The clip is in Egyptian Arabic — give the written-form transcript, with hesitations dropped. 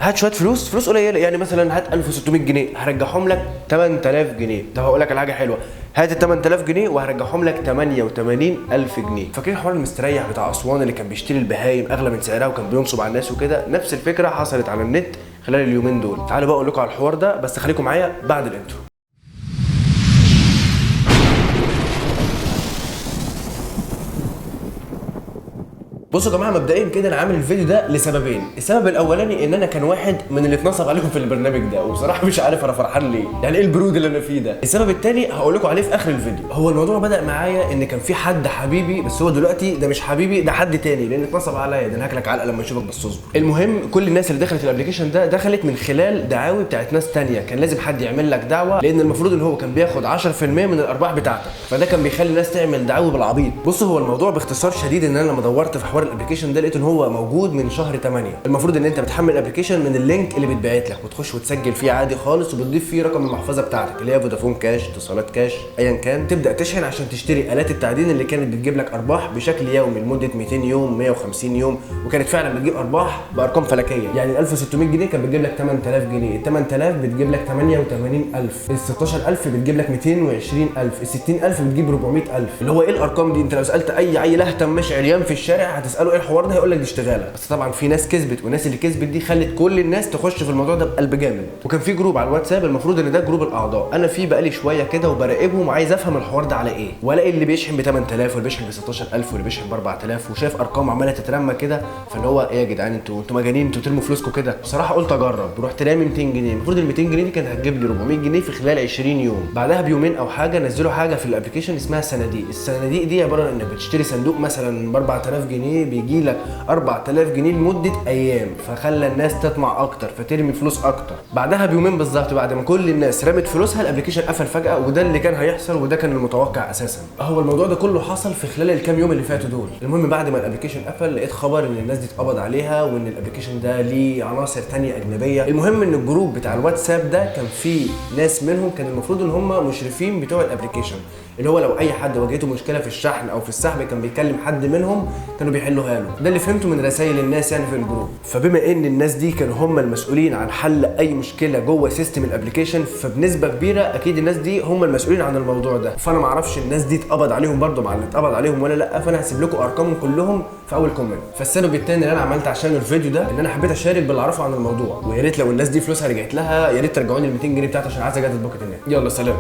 هات شوية فلوس، فلوس قليله، يعني مثلا هات 1600 جنيه هرجعهم لك 8000 جنيه. طب هقول لك على حاجة حلوة، هات ال 8000 جنيه وهرجعهم لك 88000 جنيه. فاكرين حوار المستريح بتاع اسوان اللي كان بيشتري البهايم اغلى من سعرها وكان بينصب على الناس وكده؟ نفس الفكرة حصلت على النت خلال اليومين دول. تعالوا بقى اقول لكم على الحوار ده، بس خليكم معايا بعد ال intro. بصوا يا جماعة، مبدئيا كده انا عامل الفيديو ده لسببين. السبب الاولاني ان انا كان واحد من اللي اتنصب عليهم في البرنامج ده، وبصراحة مش عارف انا فرحان ليه، يعني ايه البرود اللي انا فيه ده. السبب الثاني هقول لكم عليه في اخر الفيديو. هو الموضوع بدا معايا ان كان في حد حبيبي، بس هو دلوقتي ده مش حبيبي، ده حد تاني، لان اتنصب عليا. ده انا هاكلك علقه لما اشوفك، بس اصبر. المهم كل الناس اللي دخلت ال application ده دخلت من خلال دعاوي بتاعت ناس تانية. كان لازم حد يعمل لك دعوه، لان المفروض ان هو كان بياخد 10% من الارباح بتاعتك، فده كان بيخلي الناس تعمل دعاوي بالعبيط. بصوا، هو الموضوع باختصار شديد ان انا لما دورت في حوار ال application ده لقيت ان هو موجود من شهر 8. المفروض ان انت بتحمل ال application من ال link اللي بيتبعت لك وتخش وتسجل فيه عادي خالص، وبتضيف فيه رقم المحفظة بتاعتك اللي هي فودافون كاش، اتصالات كاش، ايا كان. تبدا تشحن عشان تشتري الات التعدين اللي كانت بتجيب لك ارباح بشكل يومي لمدة 200 يوم، 150 يوم، وكانت فعلا بتجيب ارباح بارقام فلكيه. يعني ال 1600 جنيه كانت بتجيب لك 8000 جنيه، ال 8000 بتجيب لك 88000، ال 16000 بتجيب لك 220000، ال 60000 بتجيب 400000. اللي هو ايه الارقام دي؟ انت لو سالت اي عيل اهتم ماشي عريان في الشارع هتساله ايه الحوار ده، هيقول لك دي اشتغاله. بس طبعا في ناس كسبت، والناس اللي كسبت دي خلت كل الناس تخش في الموضوع ده بقلب جامد. وكان في group على الواتساب، المفروض ان ده group الاعضاء، انا فيه بقالي شوية كده وبراقبهم وعايز افهم الحوار ده على ايه، والاقي اللي بيشحن ب 8000 واللي بيشحن ب 16000 واللي بيشحن ب 4000، وشايف ارقام عماله تترمى كده. فاللي هو ايه يا جدعان، انتوا مجانين، انتوا ترموا فلوسكم كده. بصراحة قلت اجرب، رحت رامي 200 جنيه. المفروض ال 200 جنيه دي كانت هتجيب لي 400 جنيه في خلال 20 يوم. بعدها بيومين او حاجة نزلوا حاجة في ال application اسمها صناديق. الصناديق دي عبارة عن انك بتشتري صندوق مثلا ب 4000 جنيه، بيجي لك 4000 جنيه لمدة ايام، فخلى الناس تطمع اكتر فترمي فلوس اكتر. بعدها بيومين بالظبط، بعد ما كل الناس رمت فلوسها، ال application قفل فجاة، وده اللي كان هيحصل وده كان المتوقع اساسا. هو الموضوع ده كله حصل في خلال الكام يوم اللي فاتوا دول. المهم بعد ما ال application قفل لقيت خبر ان الناس دي اتقبض عليها، وان ال application ده ليه عناصر تانية اجنبية. المهم ان ال group بتاع الواتساب ده كان فيه ناس منهم كان المفروض ان هم مشرفين بتوع ال application، اللي هو لو اي حد واجهته مشكلة في الشحن او في السحب كان بيكلم حد منهم كانوا بيحلوها له. ده اللي فهمته من رسائل الناس يعني في ال group. فبما ان الناس دي كانوا هم المسؤولين عن حل اي مشكلة جوه system ال application، فبنسبه كبيرة اكيد الناس دي هم المسؤولين عن الموضوع ده. فانا ما اعرفش الناس دي اتقبض عليهم برده مع اللي اتقبض عليهم ولا لا، فانا هسيب لكم ارقامهم كلهم في اول comment. فالسبب الثاني اللي انا عملت عشانه الفيديو ده ان انا حبيت اشارك باللي اعرفه عن الموضوع، ويا ريت لو الناس دي فلوسها رجعت لها يا ريت ترجعوني ال 200 جنيه بتاعتي عشان عايز اجدد باقه النت. يلا سلام.